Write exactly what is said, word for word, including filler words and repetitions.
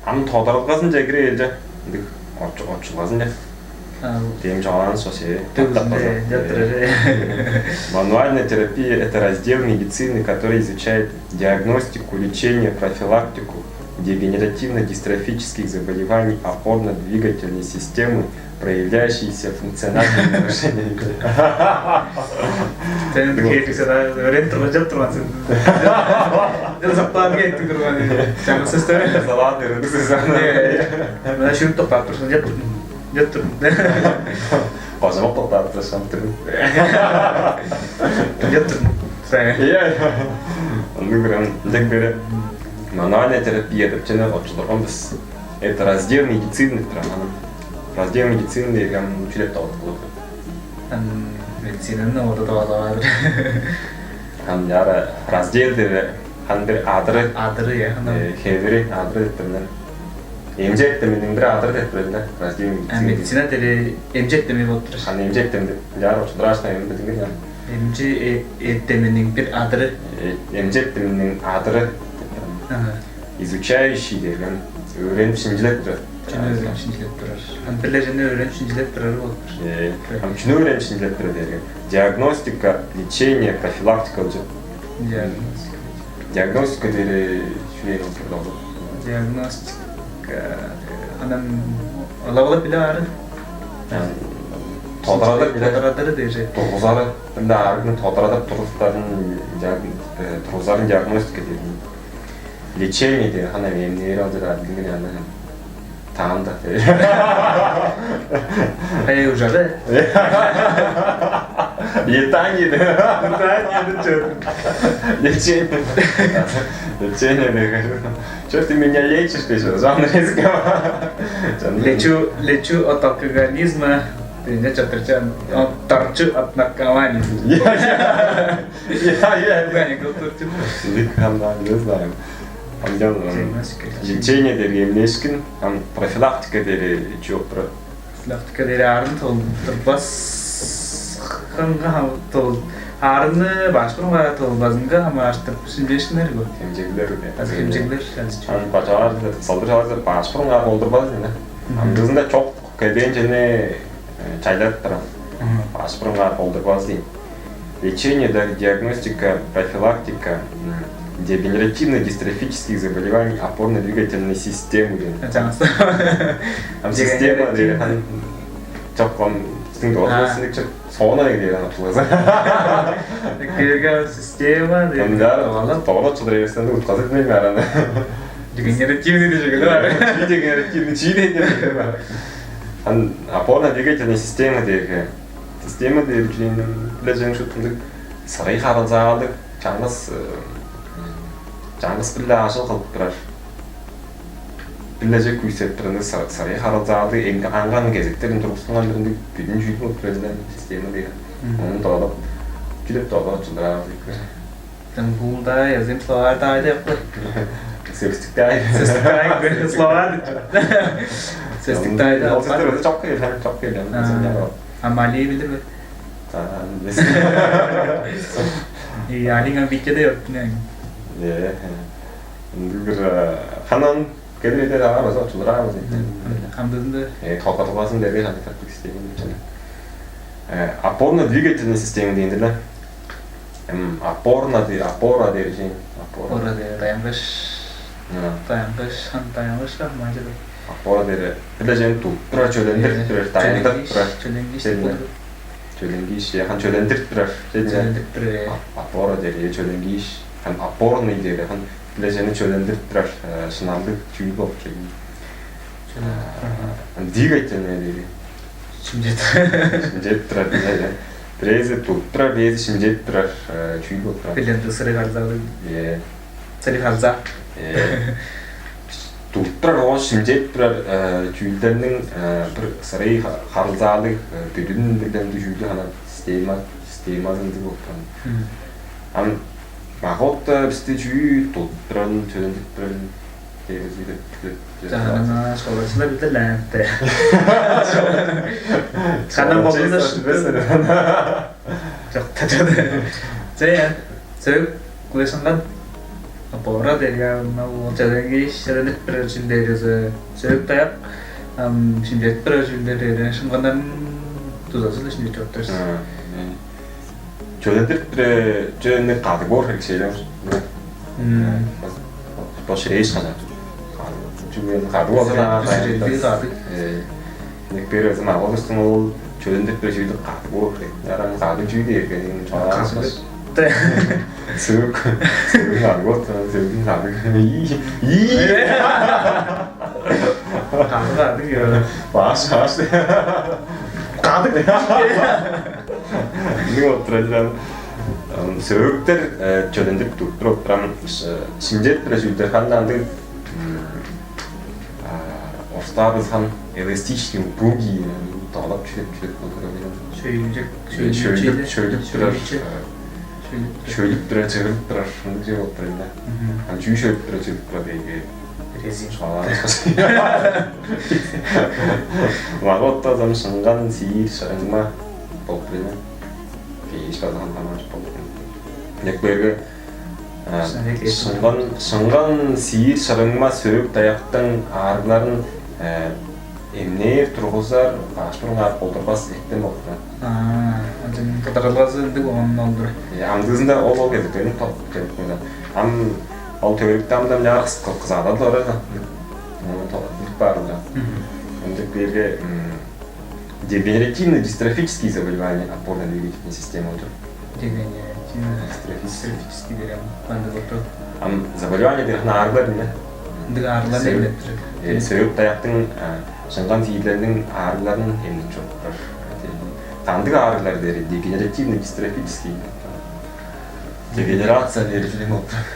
Ам тодарылгазынче кире элче. Ындыг очулгазынче. Дем чогаан сосе. Төгүзүнде ынча турар. Мануальная терапия — это раздел медицины, который изучает диагностику, лечение, профилактику дегенеративно-дистрофических заболеваний опорно-двигательной системы, проявляющиеся функциональные нарушения. Сен хейликсе да, өрен турган жап турган сен. Жап сактаан кетти турган. Жаңа сөстөр. Салат өрен сөз. Мына шүрүп токтап турсун, жап турдум. Жап турдум. Кожамак токтап турсун, турдум. Жап турдум. Сен. Иә. Аны көрем, ынчак бере. Мануальная терапия деп чене очулдурган бис. Это раздел медицины деп турган. Раздел медицины деген чүлеп табылып болот. Ам медицинаны орда тавалавадыр. Ам яра раздел деп хан бир адыры. Адыры, я, ана. Э, хевири адыры деп турган. Эмчек деминиң бир адыры деп турар да. Раздел медицины. А медицина дери эмчек деми болуп турар. Хан эмчек деми деп. Яра очулдураашта эми билдингир ян. Эмчи э, э, деминиң бир адыры. Э, эмчек деминиң адыры деп турар. Ага. Изучающий деген өөренип шинчилеп турар. Чүнү өөренип шинчилеп турар. Ам бир-ле чүнү өөренип шинчилеп турар болуп тур. Э, ам чүнү өөренип шинчилеп турар дээрге. Диагностика, лечение, профилактика болчу. Диагностика. Диагностика дээри чүнү өөренип турар болду? Диагностика, анан ылап-ылап биле баары. Тодарадыр биле. Тодарадыр дээже. Тургузары. Ында аргын тодарадып турустарын, тургузарын диагностика деген. Лечение деген хана эмнээр алчыр адилген аны таанда. Эй, ужады. Летание да. Летание да чё? Лечение. Лечение да. Чё ты меня лечишь, ты что, зон резко? Лечу, лечу от алкоголизма. Ты не чё, ты чё? Торчу от наркомании. Я, я. Я, я. Куда они готовят? Лик там, да, не знаю. Ам дем, ам, лечение дери эмнешкин, ам профилактика дери чок турат. Профилактика дери арын толдурбас ханга тол арны башкырынга толбазынга хамааштырып сүнбешкинер бу. Хемжеглер. Азы хемжеглер. Ам бачаар салдыр салдыр башкырынга толдурбас дийин. Ам дызында чок келген жени чайлап турам. Башкырынга толдурбас дийин. Лечение, да, диагностика, профилактика дегенеративно-дистрофических заболеваний опорно-двигательной системы деген. Ам система деген хан чок ком сиң догор синдик чок соона деген ан чулгаза. Кирген система деген. Ам да тола чудур эвестен утказып мен араны. Дегенеративный дежеге бар. Дегенеративный чий деген бар. Ан опорно-двигательная система деген. Система дээр чүнү билежең шуптундук сырый харылзаалдыг чаңгыс чаңгыс бир-ле ажыл кылып турар. Бир-ле чек күүсеп турар сырый харылзаалдыг аңган кезектерин тургузунган биринде бүдүн чүүл болуп турар система деген. Ону доодап чүлеп доодап чылдыраар. Там гулдай, азым словарь дай деп кой. Сөстүк дай. Сөстүк дай, словарь. Сөстүк дай да. Ол сөстер өзү чок кыйыл, чок кыйыл. Амали билдир бе? Та, билбес. И алинга битче де ёк, не. Е. Ындыг бир ханан келир эдер ага база очулур ага база. Хамдызында. Э, толгатылбасын берген ханды таптык истеген. Э, опорно-двигательный система дейин да. Эм, опорно де, опора дээр же. Опора. Опора дээр, даянгыш. Даянгыш, хан даянгыш ха мынча да. Опора дээр. Бир-ле жен туп турар, чөлендирип турар, даяндырып турар. Чөленгиш, чөленгиш. Чөленгиш, яхан чөлендирип турар. Чөлендирип турар. Опора дээр, чөлендириш. Хан опорный дээр, хан бир-ле жени чөлендирип турар, шыналдыг чүүл болуп келген. Двигательный дээр. Шимчет. Шимчет турар, да. Бирээзи туп турар, бирээзи шимчет турар, чүүл болуп турар. Билен сырый харылзаалыг. Е. Сырый харылзаа. Э. Туп турар, оон шимчет турар чүүлдерниң бир сырый харылзаалыг бүдүн билдемдиг чүүлдү хана система, системазы ындыг болуп турган. Ам мага отта бисти чүү туп турарын, төлендирип турарын. Дээрзи деп. Жанына школачылар билдир лаанты. Канан болду. Жок, тажады. Зэ, сөг кылышынган. Бора дээрге мынау ол чадаан кижи чаданып бир чүүлдер, сөөлүк-даяк, ам шимчедип бир чүүлдер дээрге шыңганнарның дузазы-ла шимчедип чоруптар. Чөлендирип бир чөөнү кадыг боор херек шейлер. Бо ширээш кажа. Чүге кадыг болза, кадыг. Ник бир өзүм авалыстың ол чөлүндүп бир чүйдү кадыг боор херек. Яран кадыг чүй дээрген чоңаа. Сөөгү сөөгү кадыг болуп турган, сөөгүн кадыг. Ии. Кадыг, кадыг. Баш баш. Кадыг. Ындыг болуп турар. Сөөгүттер чөлүндүп туруп туруп турам. Шимчедип бир чүүлдер хандан андыг. Орустаар бызган эластичный упругий, доолап чүреп чүреп болур. Шөйлүжек, шөйлүп, шөйлүп турар. Шөйлүп турар, чыгырып турар, ындыг чүве болуп турар эле. Ам чүү шөйлүп турар, чыгырып турар дээги. Резин. Мага оттазам шыңган сиир шырыңма болуп турар эле. Беш база хамааш болуп турар. Ынчак берге шыңган шыңган сиир шырыңма сөөк даяктың аарыгларын эмнээр тургузар баш бурунгаар болдурбас эртем болуп турар. Ынчан кыдырылгазы ындыг оон олдур. Амдыызында ол ол кезектерин келип калган. Ам ол төгүрүктү амдан яар кызаадал орайга. Билип баар ынчан. Ындык биирге дегенеративно-дистрофические заболевания опорно-двигательной системы болчу. Дегенеративно-дистрофический деген кандай болду? Ам заболевание деген аарыглар эмне? Ындыг аарыглар эмнеп турат? Сөөк даяктың шыңган сиирлерниң аарыгларын эмнеп чоруптар. Кандыг аарыглар дери дегенеративно-дистрофический. Дегенерация дери чүнүң болуп турар.